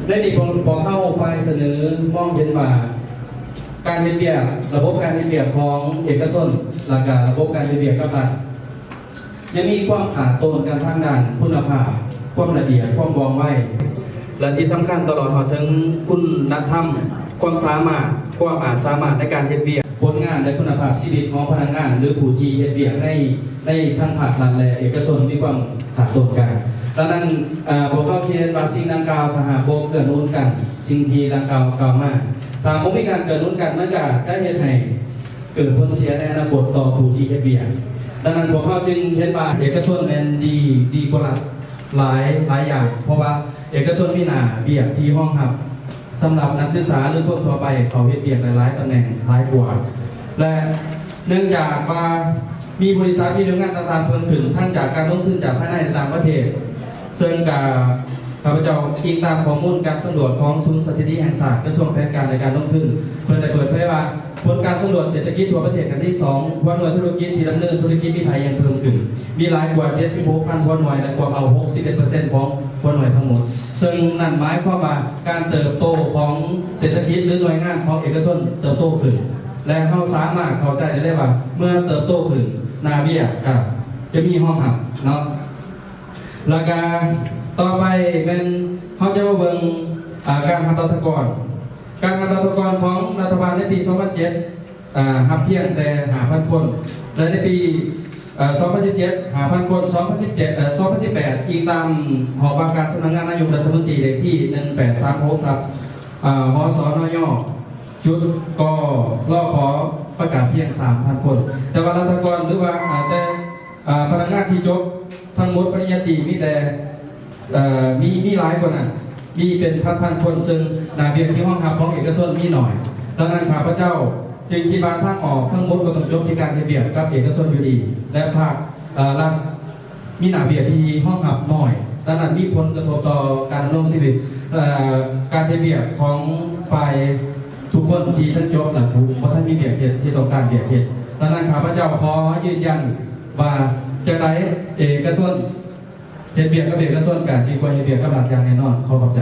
ໃນນີ້ພວກ ພວກເຮົາຝ່າຍສະເໜີມອງເຫັນວ່າ ການເຮັດວຽກ, ລະບົບການເຮັດວຽກຂອງເອກະຊົນ ແລະກະລະບົບການເຮັດວຽກກັບລັດ ຍັງມີຄວາມຂາດຕົນກັນທາງດ້ານຄຸນນະພາບ, ຄວາມລະອຽດ, ຄວາມວ່ອງໄວ ແລະທີ່ສຳຄັນຕະຫຼອດຮອດເຖິງຄຸນນະທຳ, ຄວາມສາມາດ, ຄວາມອາດສາມາດໃນການເຮັດວຽກ, ຜົນງານ ແລະຄຸນນະພາບຊີວິດຂອງພະນັກງານ ຫຼືຜູ້ທີ່ເຮັດວຽກໃນ ໃນທັງພາກລັດ ແລະເອກະຊົນມີຄວາມຂາດຕົນກັນ. ດັ່ງນັ້ນ, ເອີ່, ພວກເຮົາຄິດເຫັນວ່າສິ່ງດັ່ງກ່າວ ຖ້າຫາກບໍ່ເກື້ອໜູນກັນ, ສິ່ງທີ່ດັ່ງກ່າວກ່າວມາ, ຖ້າບໍ່ມີການເກື້ອໜູນກັນ, ມັນກໍຈະເຮັດໃຫ້ເກີດຜົນເສຍໃນອະນາຄົດຕໍ່ຜູ້ທີ່ເຮັດວຽກ. ດັ່ງນັ້ນ, ພວກເຮົາຈຶ່ງເຫັນວ່າເອກະຊົນແມ່ນດີ, ດີກວ່າລັດຫຼາຍ, ຫຼາຍຢ່າງ, ເພາະວ່າເອກະຊົນມີໜ້າວຽກທີ່ຮອງຮັບ ສຳລັບນັກສຶກສາ ຫຼືຄົນທົ່ວໄປເຂົ້າເຮັດວຽກຫຼາຍໆຕຳແໜ່ງຫຼາຍກວ່າ ແລະເນື່ອງຈາກວ່າມີບໍລິສັດ ມີໜ່ວຍງານຕ່າງໆເພີ່ມຂຶ້ນ ທັງຈາກການລົງທຶນຈາກພາຍໃນ ແລະຕ່າງປະເທດ, ເຊິ່ງກະ ຂ້າພະເຈົ້າອີງຕາມຂໍ້ມູນການສຳຫຼວດຂອງສູນສະຖິຕິແຫ່ງຊາດ ກະຊວງແຜນການ ແລະການລົງທຶນ ເພິ່ນໄດ້ເປີດເຜີຍວ່າ ຜົນການສຳຫຼວດເສດຖະກິດທົ່ວປະເທດຄັ້ງທີສອງ ຫົວໜ່ວຍທຸລະກິດທີ່ດຳເນີນທຸລະກິດມີທ່າແຮງເພີ່ມຂຶ້ນ ມີຫຼາຍກວ່າເຈັດສິບຫົກພັນຫົວໜ່ວຍ ແລະກວມເອົາຫົກສິບເອັດເປີເຊັນຂອງຫົວໜ່ວຍທັງໝົດ. ເຊິ່ງນັ້ນໝາຍຄວາມວ່າການເຕີບໂຕຂອງເສດຖະກິດ ຫຼືໜ່ວຍງານຂອງເອກະຊົນເຕີບໂຕຂຶ້ນ ແລະເຮົາສາມາດເຂົ້າໃຈໄດ້ເລີຍວ່າ ເມື່ອເຕີບໂຕຂຶ້ນ ໜ້າວຽກກໍຈະມີຮອງຮັບເນາະ. ແລ້ວກໍຕໍ່ໄປແມ່ນເຮົາຈະມາເບິ່ງ ອາ ການຮັບລັດຖະກອນ. ການຮັບລັດຖະກອນຂອງລັດຖະບານໃນປີສອງພັນເຈັດ ອາ ຮັບພຽງແຕ່ຫ້າພັນຄົນ ແລະໃນປີ ເອີ່ ສອງພັນສິບເຈັດ ຫ້າພັນຄົນ, ສອງພັນສິບເຈັດ ເອີ່ ສອງພັນສິບແປດ ອີງຕາມຫ້ອງວ່າການສຳນັກງານນາຍົກລັດຖະມົນຕີ ເລກທີໜຶ່ງແປດສາມຫົກ ທັບ ອາ ຫສນຍ ຈຸດ ກລຂ ປະກາດພຽງສາມພັນຄົນ. ແຕ່ວ່າລັດຖະກອນ ຫຼືວ່າ ອາ ແຕ່ ອາ ພະນັກງານທີ່ຈົບທັງໝົດປະລິນຍາຕີມີແຕ່ ເອີ່ ມີ ມີຫຼາຍກວ່ານັ້ນ ມີເປັນພັນໆຄົນ ເຊິ່ງໜ້າວຽກທີ່ຮອງຮັບຂອງເອກະຊົນມີໜ້ອຍ. ດັ່ງນັ້ນ ຂ້າພະເຈົ້າຈຶ່ງຄິດວ່າທາງອອກທັງໝົດກໍຕ້ອງຈົບທີ່ການເຮັດວຽກກັບເອກະຊົນຢູ່ດີ ແລະພາກ ເອີ່ ລັດມີໜ້າວຽກທີ່ຮອງຮັບໜ້ອຍ. ດັ່ງນັ້ນ ມີຜົນກະທົບຕໍ່ການດຳລົງຊີວິດ ເອີ່ ການເຮັດວຽກຂອງຝ່າຍທຸກຄົນທີ່ທັງຈົບ ແລະຜູ້ບໍ່ທັນມີວຽກເຮັດ ທີ່ຕ້ອງການວຽກເຮັດ. ດັ່ງນັ້ນ ຂ້າພະເຈົ້າຂໍຢືນຢັນວ່າ ຈັ່ງໃດເອກະຊົນ ເຮັດວຽກກັບເອກະຊົນກໍດີກວ່າເຮັດວຽກກັບລັດຢ່າງແນ່ນອນ. ຂໍຂອບໃຈ.